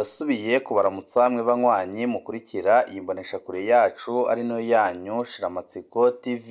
Ndasubiye kubaramutsa mwe banywanyi mukurikira iyi mboneshakure yacu ari nayo yanyu Shiramatsiko TV.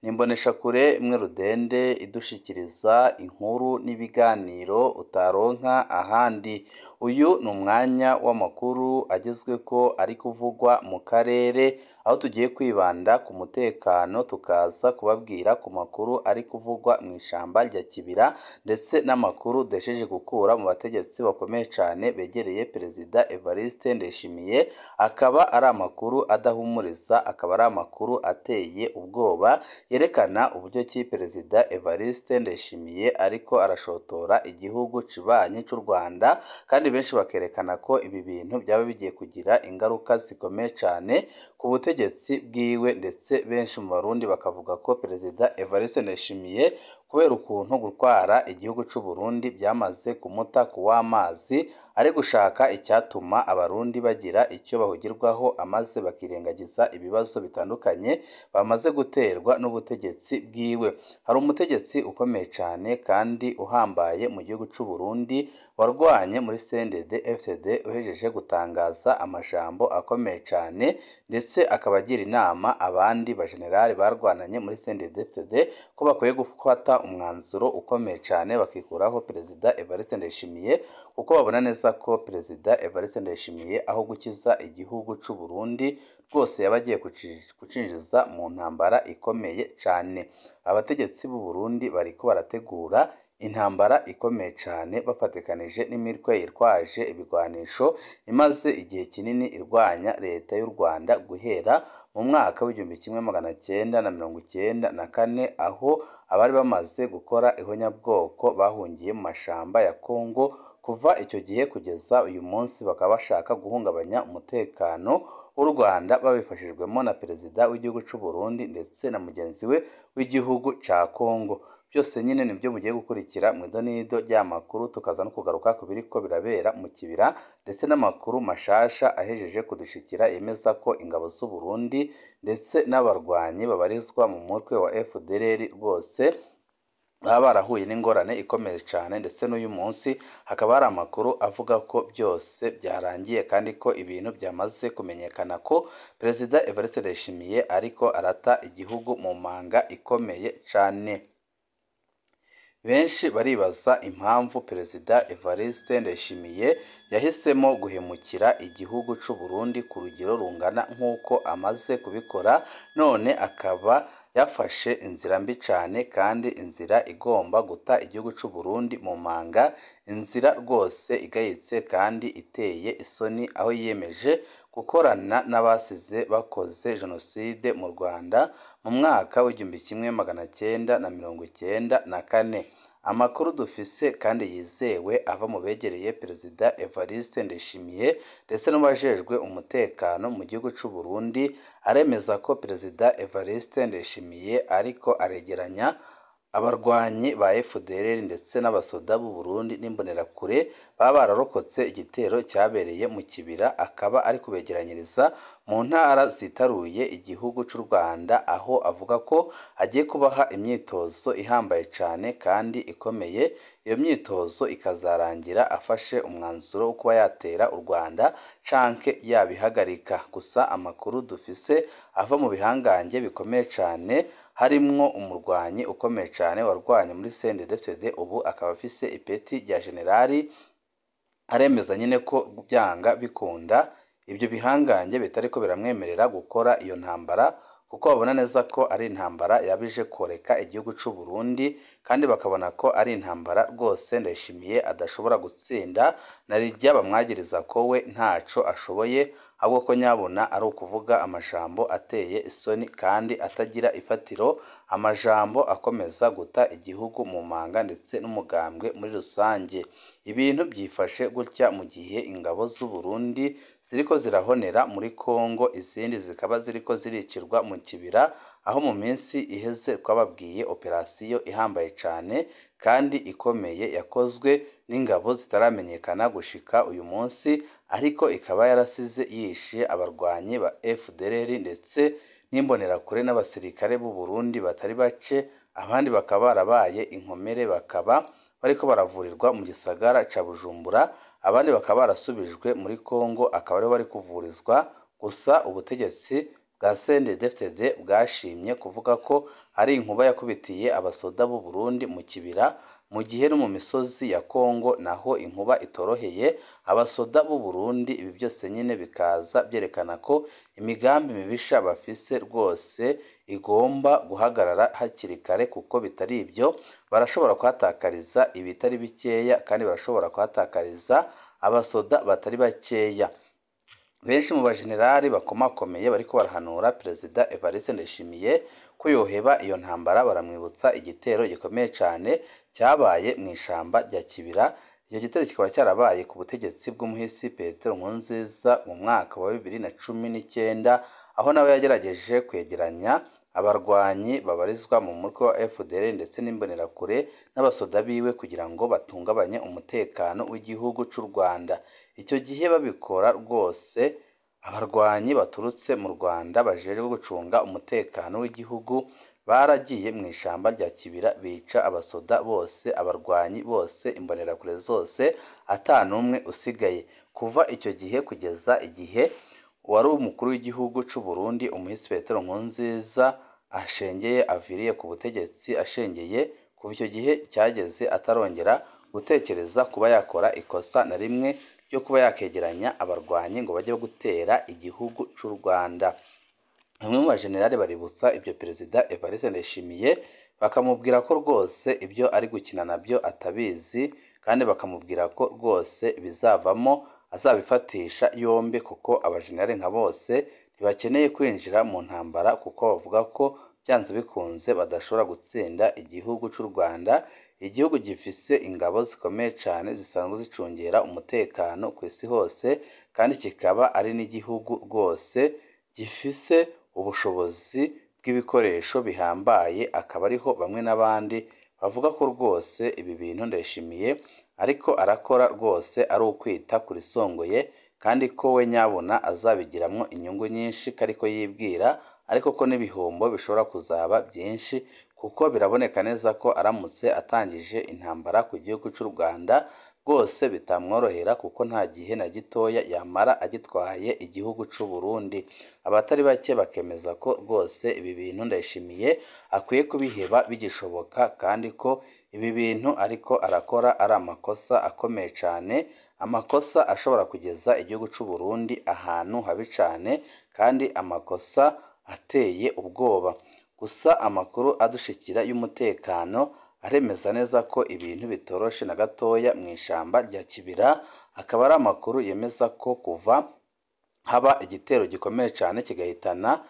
Ni imboneshakure imwe rudende idushikiriza inkuru n'ibiganiro utaronka ahandi. Uyu ni umwanya w'amakuru agezweko ari kuvugwa mu karere, aho tugiye kwibanda ku mutekano, tukaza kubabwira ku makuru ari kuvugwa mu ishamba rya Kibira, ndetse n'amakuru duhejeje gukura mu bategetsi bakomeye cane begereye Perezida Evariste Ndayishimiye, akaba ari amakuru adahumuriza, akaba ari amakuru ateye ubwoba, yerekana uburyo ki Perezida Evariste Ndayishimiye ariko arashotora igihugu cibanyi c'u Rwanda, kandi benshi bakerekana ko ibi bintu byaba bigiye kugira ingaruka zikomeye cane ku butegetsi bwiwe, ndetse benshi mu Barundi bakavuga ko Perezida Evariste Ndayishimiye kubera ukuntu gutwara igihugu c'u Burundi byamaze kumuta kuw'amazi, ari gushaka icyatuma Abarundi bagira icyo bahugirwaho, amaze bakirengagiza ibibazo bitandukanye bamaze guterwa n'ubutegetsi bwiwe. Hari umutegetsi ukomeye cane kandi uhambaye mu gihugu c'u Burundi warwanye muri CNDD FDD, uhejeje gutangaza amajambo akomeye cane, ndetse akaba agira inama abandi bajenerali barwananye muri CNDD FDD ko bakwiye gufata umwanzuro ukomeye cane bakikuraho Perezida Evariste Ndayishimiye, kuko babona neza ko Perezida Evariste Ndayishimiye aho gukiza igihugu c'u Burundi rwose yaba agiye kucinjiza mu ntambara ikomeye cane. Abategetsi b'u Burundi bariko barategura intambara ikomeye cane bafatikanije n'imitwe yitwaje ibigwanisho imaze igihe kinini irwanya leta y'u Rwanda guhera mu mwaka w'1994, aho abari bamaze gukora ihonyabwoko bahungiye mu mashamba ya Kongo. Kuva icyo gihe kugeza uyu munsi bakaba bashaka guhungabanya umutekano w'u Rwanda babifashijwemo na Perezida w'igihugu c'u Burundi ndetse na mugenzi we w'igihugu ca Kongo. Byose nyine nibyo mugiye gukurikira mu idonido ry'amakuru, tukaza no kugaruka ku biriko birabera mu Kibira, ndetse n'amakuru mashasha ahejeje kudushikira yemeza ko ingabo z'u Burundi ndetse n'abarwanyi babarizwa mu mutwe wa FDLR rwose baba barahuye n'ingorane ikomeye cane, ndetse n'uyu munsi hakaba hari amakuru avuga ko byose byarangiye kandi ko ibintu byamaze kumenyekana ko Perezida Evariste Ndayishimiye ariko arata igihugu mu manga ikomeye cane. Benshi baribaza impamvu Perezida Evariste Ndayishimiye yahisemo guhemukira igihugu c'u Burundi ku rugero rungana nk'uko amaze kubikora, none akaba yafashe inzira mbi cane kandi inzira igomba guta igihugu c'u Burundi mu manga, inzira rwose igayitse kandi iteye isoni, aho yiyemeje gukorana n'abasize bakoze jenoside mu Rwanda mu mwaka w'1994. Amakuru dufise kandi yizewe ava mu begereye Perezida Evariste Ndayishimiye ndetse n'abajejwe umutekano mu gihugu c'u Burundi aremeza ko Perezida Evariste Ndayishimiye ariko aregeranya abarwanyi ba FDLR ndetse n'abasoda b'u Burundi n'imbonerakure baba bararokotse igitero cyabereye mu Kibira, akaba ari kubegeranyiriza mu ntara zitaruye igihugu c'u Rwanda, aho avuga ko agiye kubaha imyitozo ihambaye cane kandi ikomeye. Iyo myitozo ikazarangira afashe umwanzuro wo kuba yatera u Rwanda canke yabihagarika. Gusa amakuru dufise ava mu bihangange bikomeye cane harimwo umurwanyi ukomeye cane warwanye muri CNDD-FDD, ubu akaba afise ipeti rya generali, aremeza nyine ko byanga bikunda ibyo bihangange bitariko biramwemerera gukora iyo ntambara, kuko babona neza ko ari intambara yabije koreka igihugu c'u Burundi, kandi bakabona ko ari intambara rwose Ndayishimiye adashobora gutsinda, na rijya bamwagiriza ko we ntaco ashoboye, ahubwo ko nyabuna ari ukuvuga amajambo ateye isoni kandi atagira ifatiro, amajambo akomeza guta igihugu mu manga ndetse n'umugambwe muri rusange. Ibintu byifashe gutya mu gihe ingabo z'u Burundi ziriko zirahonera muri Kongo, izindi zikaba ziriko ziricirwa mu Kibira, aho mu minsi iheze twababwiye operasiyo ihambaye cane kandi ikomeye yakozwe n'ingabo zitaramenyekana gushika uyu munsi, ariko ikaba yarasize yishe abarwanyi ba FDLR ndetse n'imbonerakure n'abasirikare b'u Burundi batari bake, abandi bakaba barabaye inkomere bakaba bariko baravurirwa mu gisagara ca Bujumbura. abandi bakaba barasubijwe muri Kongo akaba ariho bari kuvurizwa. Gusa ubutegetsi bwa CNDD-FDD bwashimye kuvuga ko ari inkuba yakubitiye abasoda b'u Burundi mu Kibira, mu gihe no mu misozi ya Kongo naho inkuba itoroheye abasoda b'u Burundi. Ibi byose nyine bikaza byerekana ko imigambi mibisha bafise rwose igomba guhagarara hakiri kare, kuko bitari ibyo barashobora kuhatakariza ibitari bikeya kandi barashobora kuhatakariza abasoda batari bakeya. Benshi mu bajenerali bakomakomeye bariko barahanura Perezida Evariste Ndayishimiye ko yoheba iyo ntambara, baramwibutsa igitero gikomeye cane cyabaye mu ishamba rya Kibira. Icyo gitero kikaba cyarabaye ku butegetsi bw'umuhisi Petero Nkurunziza mu mwaka wa 2019, aho nawe yagerageje kwegeranya abarwanyi babarizwa mu mutwe wa FDL ndetse n'imbonerakure n'abasoda biwe kugira ngo batungabanye umutekano w'igihugu c'u Rwanda. Icyo gihe babikora rwose abarwanyi baturutse mu Rwanda bajejwe gucunga umutekano w'igihugu baragiye mu ishamba rya Kibira bica abasoda bose, abarwanyi bose, imbonerakure zose, ata n'umwe usigaye. Kuva icyo gihe kugeza igihe uwari umukuru w'igihugu c'u Burundi umuhisi Petero Nkurunziza ashengeye aviriye ku butegetsi ashengeye, kuva icyo gihe cyageze atarongera gutekereza kuba yakora ikosa na rimwe ryo kuba yakegeranya abarwanyi ngo bajye gutera igihugu c'u Rwanda. Bamwe mu bajenerali baributsa ibyo Perezida Evariste Ndayishimiye, bakamubwira ko rwose ibyo ari gukina nabyo atabizi, kandi bakamubwira ko rwose bizavamo azabifatisha yombi, kuko abajenerali nka bose ntibakeneye kwinjira mu ntambara, kuko bavuga ko byanze bikunze badashobora gutsinda igihugu c'u Rwanda, igihugu gifise ingabo zikomeye cane zisanzwe zicungera umutekano ku isi hose, kandi kikaba ari n'igihugu rwose gifise ubushobozi bw'ibikoresho bihambaye. Akaba ariho bamwe n'abandi bavuga ko rwose ibi bintu Ndayishimiye ariko arakora rwose ari ukwita ku risongoye, kandi ko we nyabuna azabigiramwo inyungu nyinshi kariko yibwira, ariko ko n'ibihombo bishobora kuzaba byinshi, kuko biraboneka neza ko aramutse atangije intambara ku gihugu c'u Rwanda rwose bitamworohera, kuko nta gihe na gitoya yamara agitwaye igihugu c'u Burundi. Abatari bake bakemeza ko rwose ibi bintu Ndayishimiye akwiye kubiheba bigishoboka, kandi ko ibi bintu ariko arakora ari amakosa akomeye cane, amakosa ashobora kugeza igihugu c'u Burundi ahantu habi cane, kandi amakosa ateye ubwoba. Gusa amakuru adushikira y'umutekano aremeza neza ko ibintu bitoroshe na gatoya mu ishamba rya Kibira, akaba ari amakuru yemeza ko kuva haba igitero gikomeye cane kigahitana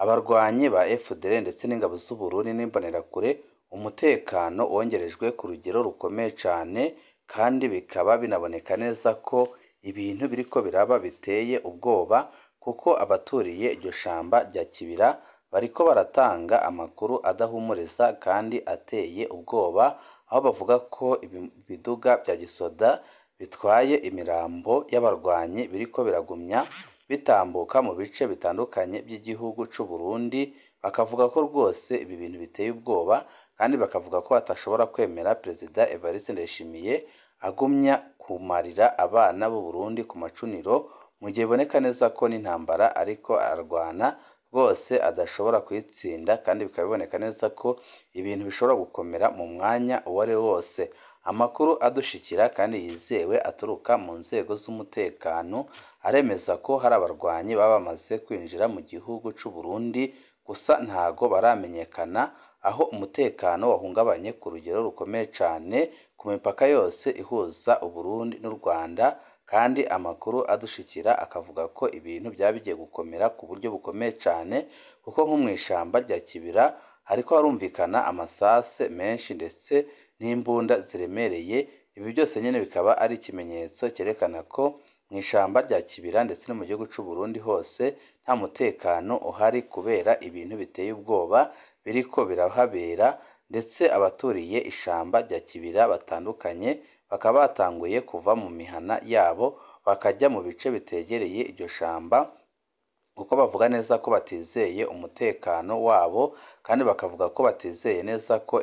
abarwanyi ba FDL ndetse n'ingabo z'u Burundi n'imbonerakure, umutekano wongerejwe ku rugero rukomeye cane, kandi bikaba binaboneka neza ko ibintu biriko biraba biteye ubwoba, kuko abaturiye iryo shamba rya Kibira bariko baratanga amakuru adahumuriza kandi ateye ubwoba, aho bavuga ko ibiduga bya gisoda bitwaye imirambo y'abarwanyi biriko biragumya bitambuka mu bice bitandukanye by'igihugu c'u Burundi, bakavuga ko rwose ibi bintu biteye ubwoba, kandi bakavuga ko batashobora kwemera Perezida Evariste Ndayishimiye agumya kumarira abana b'u Burundi ku macuniro, mu gihe biboneka neza ko n'intambara ariko ararwana rwose adashobora kuyitsinda, kandi bikaba biboneka neza ko ibintu bishobora gukomera mu mwanya uwo ari wo wose. Amakuru adushikira kandi yizewe aturuka mu nzego z'umutekano aremeza ko hari abarwanyi baba bamaze kwinjira mu gihugu c'u Burundi, gusa ntago baramenyekana, aho umutekano wahungabanye ku rugero rukomeye cane ku mipaka yose ihuza Uburundi n'u Rwanda, kandi amakuru adushikira akavuga ko ibintu byaba bigiye gukomera ku buryo bukomeye cane, kuko nko mu ishamba rya Kibira hariko harumvikana amasase menshi ndetse n'imbunda ziremereye. Ibi byose nyene bikaba ari ikimenyetso cyerekana ko mu ishamba rya Kibira ndetse no mu gihugu c'u Burundi hose nta mutekano uhari, kubera ibintu biteye ubwoba biriko birahabera, ndetse abaturiye ishamba rya Kibira batandukanye bakaba batanguye kuva mu mihana yabo bakajya mu bice bitegereye iryo shamba, kuko bavuga neza ko batizeye umutekano wabo, kandi bakavuga ko batizeye neza ko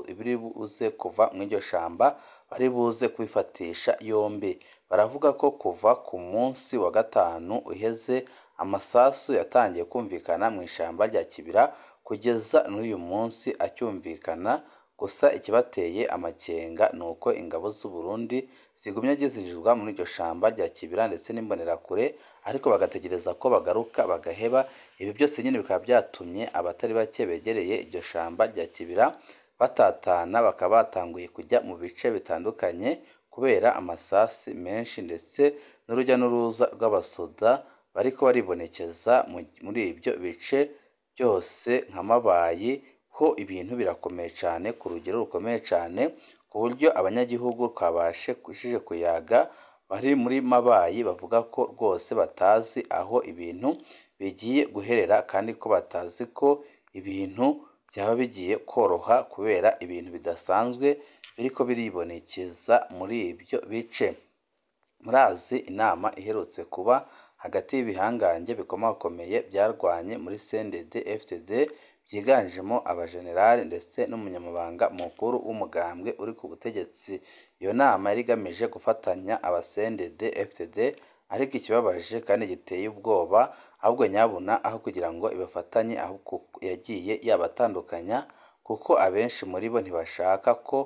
ibiri buze kuva mu iryo shamba bari buze kubifatisha yombi. baravuga ko kuva ku munsi wa gatanu uheze amasasu yatangiye kumvikana mu ishamba rya Kibira kugeza n'uyu munsi acyumvikana. Gusa ikibateye amakenga ni uko ingabo z'u Burundi zigumya zizinjizwa muri iryo shamba rya Kibira ndetse n'imbonerakure, ariko bagategereza ko bagaruka bagaheba. Ibi byose nyine bikaba byatumye abatari bake begereye iryo shamba rya Kibira batatana, bakaba batanguye kujya mu bice bitandukanye kubera amasasi menshi ndetse n'urujya n'uruza rw'abasoda bariko baribonekeza muri ibyo bice byose nka Mabayi. Ho ibintu birakomeye cyane ku rugero rukomeye cyane, ku buryo abanyagihugu twabashije kuyaga bari muri Mabayi bavuga ko rwose batazi aho ibintu bigiye guherera, kandi ko batazi ko ibintu byaba bigiye koroha kubera ibintu bidasanzwe biriko biribonekeza muri ibyo bice. Murazi inama iherutse kuba hagati y'ibihangange bikomakomeye byarwanye muri CNDD FDD byiganjemo abajenerali ndetse n'umunyamabanga mukuru w'umugambwe uri ku butegetsi. Iyo nama yari igamije gufatanya aba CNDD FDD, ariko ikibabaje kandi giteye ubwoba, ahubwo nyabuna aho kugira ngo ibafatanye ahubwo yagiye yabatandukanya, kuko abenshi muri bo ntibashaka ko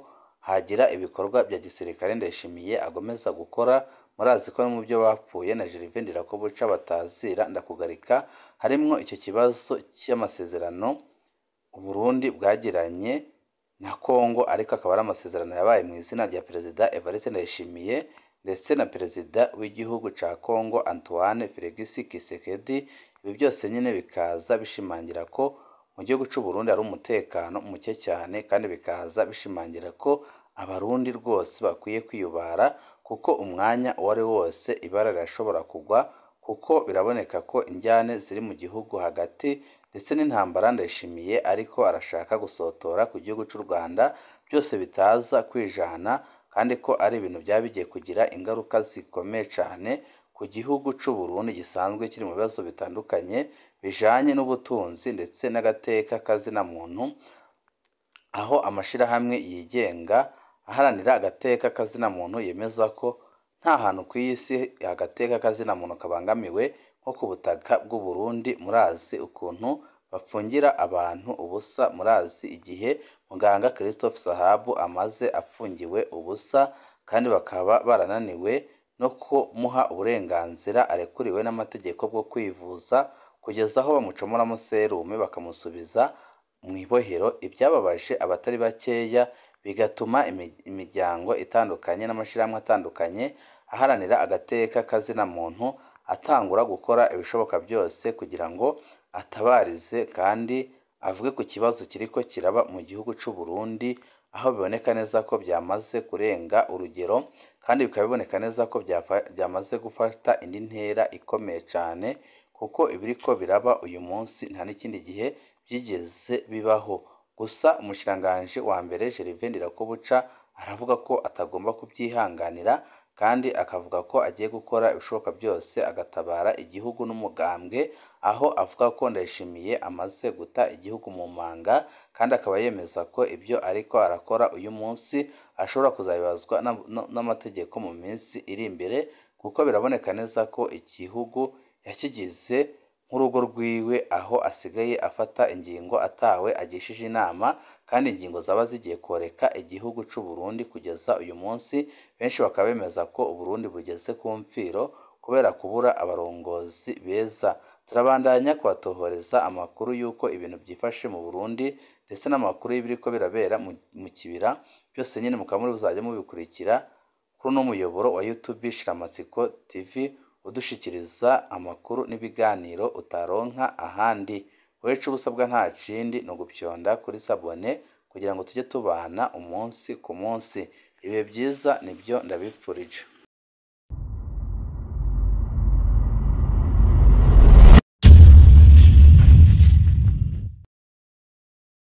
hagira ibikorwa bya gisirikare Ndayishimiye agomeza gukora. Murazi ko mu byo bapfuye na Gervais Ndirakobuca batazira ndakugarika, harimwo icyo kibazo cy'amasezerano Burundi bwagiranye na Kongo, ariko akaba ari amasezerano yabaye mu izina rya Perezida Evariste Ndayishimiye ndetse na Perezida w'igihugu ca Kongo Antoine Felix Tshisekedi. Ibi byose nyine bikaza bishimangira ko mu gihugu c'u Burundi hari umutekano muke cyane, kandi bikaza bishimangira ko abarundi rwose bakwiye kwiyubara, kuko umwanya uwo ari wose ibara rirashobora kugwa, kuko biraboneka ko injyane ziri mu gihugu hagati ndetse n'intambara Ndayishimiye ariko arashaka gusotora ku gihugu c'u Rwanda byose bitaza kwijana, kandi ko ari ibintu byaba bigiye kugira ingaruka zikomeye cyane ku gihugu c'u Burundi gisanzwe kiri mu bibazo bitandukanye bijanye n'ubutunzi ndetse n'agateka kazina muntu, aho amashirahamwe yigenga aharanira agateka kazina muntu yemeza ko nta hantu ku isi agateka kazina muntu kabangamiwe nko ku butaka bw'u Burundi. Murazi ukuntu bafungira abantu ubusa, murazi igihe muganga Christophe Sahabu amaze afungiwe ubusa, kandi bakaba barananiwe no kumuha uburenganzira arekuriwe n'amategeko bwo kwivuza, kugeza aho bamucomoramo serume bakamusubiza mu ibohero. Ibyababaje abatari bakeya bigatuma imiryango itandukanye n'amashirahamwe atandukanye aharanira agateka kazina muntu atangura gukora ibishoboka byose kugira ngo atabarize kandi avuge ku kibazo kiriko kiraba mu gihugu c'u Burundi, aho biboneka neza ko byamaze kurenga urugero, kandi bikaba biboneka neza ko byamaze gufata indi ntera ikomeye cyane, kuko ibiriko biraba uyu munsi nta n'ikindi gihe byigeze bibaho. Gusa umushikiranganji wa mbere Gervais Ndirakobuca aravuga ko atagomba kubyihanganira, kandi akavuga ko agiye gukora ibishoboka byose agatabara igihugu n'umugambwe, aho avuga ko Ndayishimiye amaze guta igihugu mu manga, kandi akaba yemeza ko ibyo ariko arakora uyu munsi ashobora kuzabibazwa n'amategeko mu minsi iri imbere, kuko biraboneka neza ko igihugu yakigize nk'urugo rwiwe, aho asigaye afata ingingo atawe agishije inama, kandi ingingo zaba zigiye koreka igihugu c'u Burundi kugeza uyu munsi. Benshi bakaba bemeza ko Uburundi bugeze ku mfiro kubera kubura abarongozi beza. Turabandanya kubatohoreza amakuru y'uko ibintu byifashe mu Burundi ndetse n'amakuru y'ibiriko birabera mu Kibira, byose nyine mukaba muri buzajya mubikurikira kuri uno muyoboro wa YouTube Shiramatsiko TV, udushikiriza amakuru n'ibiganiro utaronka ahandi. Wewe ico ubusabwa nta kindi ni ugupyonda kuri sabone kugira ngo tujye tubana umunsi ku munsi. Ibihe byiza nibyo ndabipfurije.